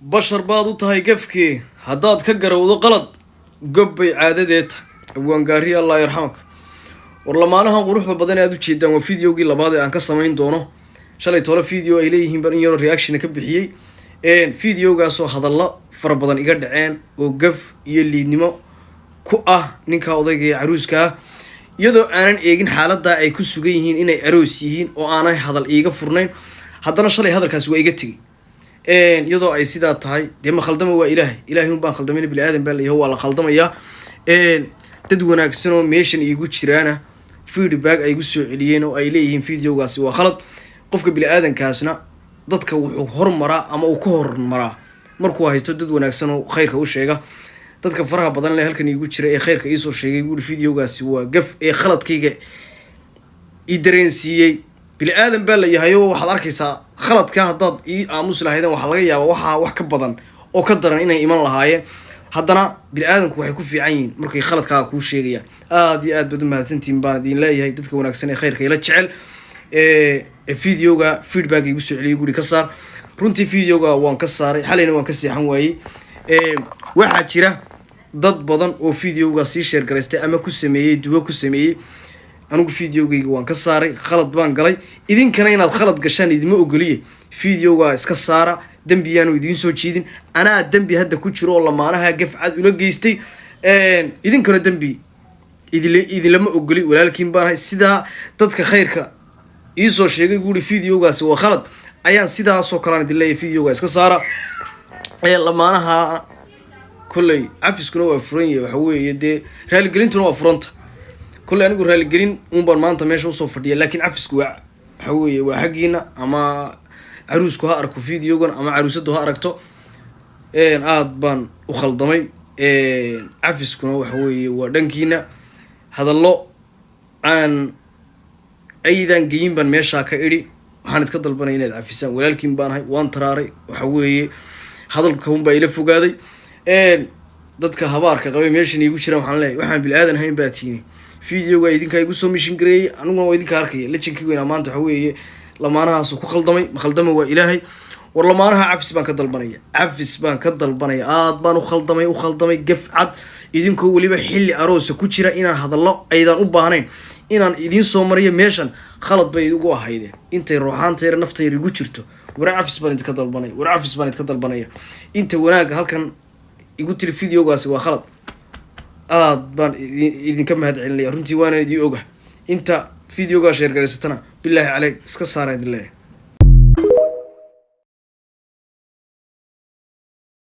Bashar baad u tahay gafkii haddaad ka garowdo qalad, gob bay caadadeed tahay. Abwaangaari, Allah yarxamaka. War lamaanahan quruxda badan ee aad ujeedaan waa videogii labaad ee aan ka samayn doono. Shalay tole video ay leeyihiin baan in yaroo reactiona ka bixiyey, videogaasoo hadallo fara badan iga dhaceen oo gaf iyo liidnimo ku ah ninka odayga ee caruuska ah, iyadoo aanan eegin xaaladdaa ay ku sugan yihiin inay aroos yihiin oo aanay hadal iiga furnayn. Haddana shalay hadalkaasi waa iga tegey. Iyadoo ay sidaa tahay, dee ma khaldama waa Ilaahay, Ilahay un baan khaldamayna, bini aadan baa layahay, waa la khaldamayaa. Dad wanaagsan oo meeshan iigu jiraana feedback ay igu soo celiyeen oo ay leeyihiin videogaasi waa khalad. Qofka bini aadankaasna dadka wuxuu hormaraa ama uu ka hormaraa markuu haysto dad wanaagsan oo khayrka u sheega. Dadka faraha badan le halkan iigu jira ee khayrka iisoo sheegay guuri videogaasi waa gaf ee khaladkayga i dareensiiyey. Bini aadan baa la yahay oo waxaad arkaysaa khaladka haddaad ii aamusi lahaydeen, waxaa laga yaabaa waxaa wax ka badan oo ka daran inay iman lahaayeen. Haddana bini aadanku waxay ku fiican yihiin markay khaladkaaga kuu sheegayaan. Aada iyo aad baad u mahadsantihiin baan idin leeyahay, dadka wanaagsan ee khayrka ila jecel ee videoga feedback igu soo celiyay guri ka saar. Runtii videoga waan ka saaray, xalayna waan ka seexan waayey. Waxaa jira dad badan oo videoga sii share garaystay ama ku sameeyey duwo ku sameeyey. Anigu videogayga waan ka saaray, khalad baan galay. Idinkana inaad khalad gashaan idima ogoliye, videoga iska saara, dembiyaanu idiin soo jiidin. Anaa dembi hadda ku jiro oo lamaanaha gaf cad ula geystay. Idinkana dembi idinlama ogoli, walaalkiin baanahay. Sidaa dadka khayrka iisoo sheegay guuri videogaasi waa khalad ayaan sidaasoo kalean idin leeyahay, videoga iska saara. Lamaanaha kolley cafiskuna waa furan yahay, waxa weeye dee raaligelintuna waa furanta. Kolley anigu raaligelin un baan maanta meesha usoo fadhiya, laakiin cafisku waa waxa weeye waa xaggiina. Ama caruusku ha arko videogan ama caruusadu ha aragto, aada baan u khaldamay. Cafiskuna waxa weeye waa dhankiina. Hadallo aan aydan geyin baan meeshaa ka idhi. Waxaan idka dalbanaya inaad cafisaan, walaalkiin baan ahay, waan taraaray, waxa weeye hadalka un baa ila fogaaday. Dadka habaarka qabay meeshan iigu jiraan waxaan leeyahay, waxaan bil aadan hayn baa tiini. Videoga idinkaa igu soo mishin gareeyey, aniguna waa idinka arkaya. Lejankii weynaa maanta waxa weeye lamaanahaasu ku khaldamay. Ma khaldama waa Ilaahay. War lamaanaha cafis baan ka dalbanaya, cafis baan ka dalbanaya. Aad baan u khaldamay, u khaldamay gaf cad, idinkoo weliba xilli aroosa ku jira inaan hadallo aydaan u baahnayn inaan idiin soo mariyo meeshan, khalad bay igu ahaydeen. Intay ruuxaantayra naftayra igu jirto, war cafis baan idinka dalbanaya, war cafis baan idinka dalbanaya. Inta wanaagga halkan igu tiri videogaasi waa khalad, aad baan idinka mahad celinaya runtii, waana idin oga. Inta videogaa share garaysatana, bilaahi caleyk, iska saara idin leeyahay.